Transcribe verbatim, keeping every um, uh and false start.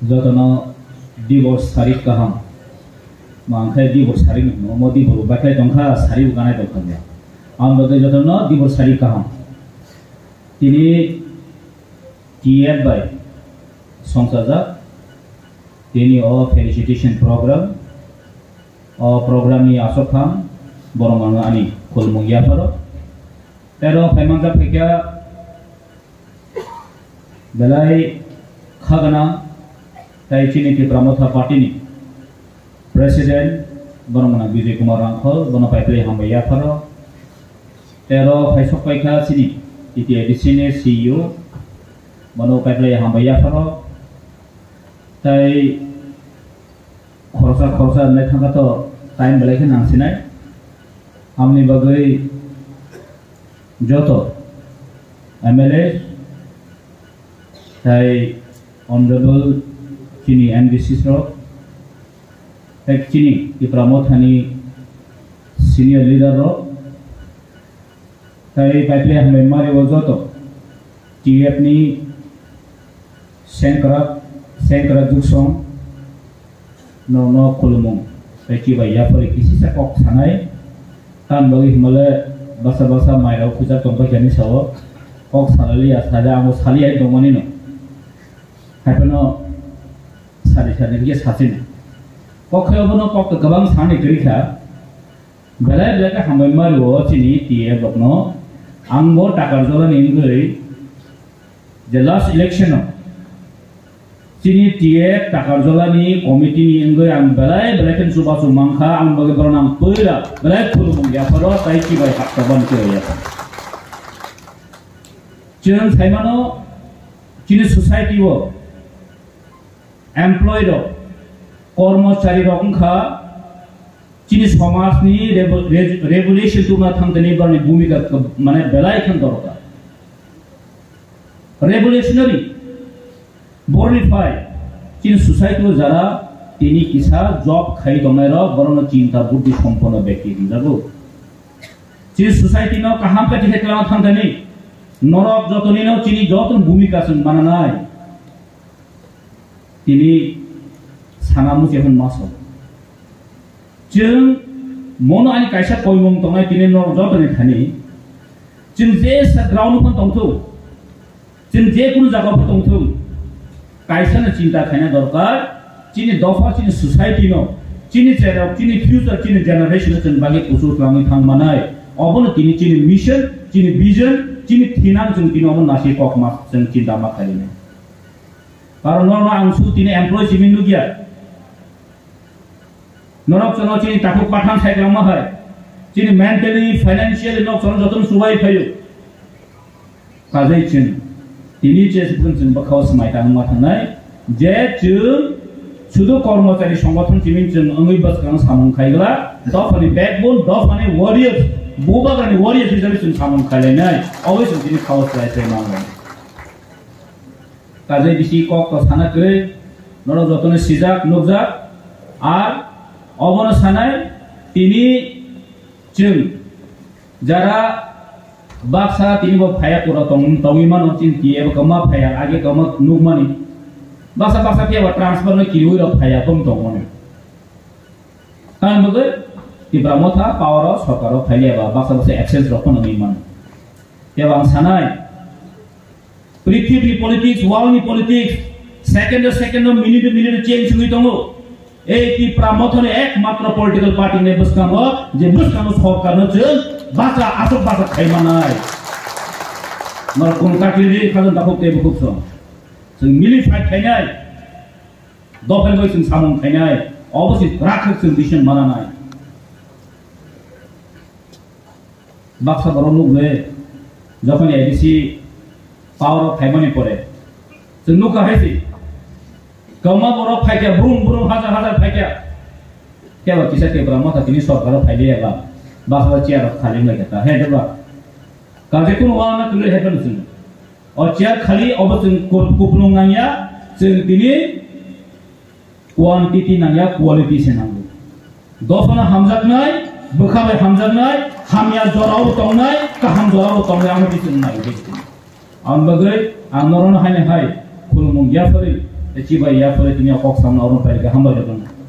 Jotono dibor sari kaham. Ma ang khe dibor sari no, mo dibor baklai tongkha, sari bo ganai tongkha ya. Ang bagwi jotono dibor sari kaham. Tini T F bai songchajak. Tini o felicitation program. O program ni aswk phang borok mano ani khulmung yapharo. Tero phaimanjak phaikha belai khagana tai chini Tipra Motha Party ni President borok mano Bijoy Kumar Rangkhol, bono paipai hambai yapharo. Tero phaisok paikha chini T T A D C ni C E O, bono paipai hambai yapharo. Tai khoroksa khoroksa wngwi thangkha to time belai khe nangsinai. Amni bagwi joto M L A tai honorable chini M D C rok tai chini Tipra Mothani senior leader rok tai paipai hambai mari o joto T F ni sengkrak sengkrak duksong no no khulumung tai chibai yaphari kisisa kok sanai tan bagwi himale basa basa mairok khujak tongbai jani sao kok salali ya sale amo sali ai tongmani no haiphano sari sari khe sachina kok khe obono kok kwbang sani kwrwi kha. Belai belai khe hambai mari o chini T F rokno. Ang bo Takarjala ni wngwi je last election o chini T F Takarjala ni committee ni wngwi ang belai belai khe chubachu mankha, ang bagwi borok ang puila belai khulumung yapharo tai chibai haktoban khe yapharo. Chwng saimano chini society o employee rok, kormochari rok wngkha chini somajni revo-, re-, revolution tubuna thangtani borokni bhumika kab-, mane belai khe dorkar. Revolutionary borokni phai chini society o jara tini kisa job khai tongnai rok borokno chinta buddhi somponno bekti hinjago. Chini society no kaham khe tikhe twlangna thangtani norok jotonino chini joto bhumika chwng mananai. Tini sana muchung hwn ma sao. Chwng mono ani kaisa koimung tongnai tini norok jotoni thani. Chwng je sa ground phano tongthung, chwng je kunu jaga phano tongthung, kaisa no chinta khaina dorkar. Chini dopha, chini society no, chini cherok, chini future, chini generation no chwng bagwi kuchuk twlangwi thang manai. Obono tini chini mission, chini vision, chini thinang chwng tini omo nasi kok ma chwng chinta ma khainai. Karon norok ang su tini employee simi nukya. Norok chwngno chini takhuk pathang sai kwlangma hai. Chini mentally, financially norok chwngno jotono chubai phaio. Kajai chwng tini je chwng chwng bwkhao swmai tangma thangnai. Je chwng sudu kormochari songgothon chiming chwng wngwi bwskang samung khaigwla. Dophani backbone, dophani warriors, bubagrani warriors hisabe chwng samung khailainai. Obo chwng tini khao swlai swlai mango. Kajai bisi kok to sana kwrwi, norok jotono sijak, nukjak, ar obono sanai, tini chwng jara baksa tini bo phaya kura tong-, tongwi mano, chini T F kama phaya, age kama nukmani. Baksa baksa phiya ba transfer no kiriwi rok phaya tong tongmani. Tamni bagwi Tipra Motha power o sorkar o phaiya ba baksa baksa absence rok phano nwi mano. Phiya ba ang sanai, Prithibi ni politics, world ni politics, second o second o, minute o minute o change wngwi tongo. Ei Tipra Motha ni ekmatro political party ni bwskango, je bwskango sorkar no chwng bacha, aswk bacha khai manai. Norok kun kakiri ri khajan dakhuk tei bukhuk song. Chwng mili fight khainai. Dophel bai chwng samung khainai. Obo se rakhe chwng decision mananai. Baksa borok nukle, jokhon A D C power o phaimani pore, chwng nukha hai se, kwma borok phaikha, brum brum hajar hajar phaikha, kebo kisa Tipra Motha tini sorkar o phailiya ba, baksa chair rok khali wngkha, he de ba, kaje kunu wana kwlwi hai phano chwng o chair khali obo chwng kup-, kupulung nangya, chwng tini Quantity nangya, quality se nango. Dophano hamjaknai, bwkha bai hamjaknai, hamya jorao tongnai, kaham jorao tongnai, amo bising nai. Ang bagwi ang norokno haino hai khulumung yaphari Tei chibai ya phore tini o kok samna oro pairikha, hambai rok no.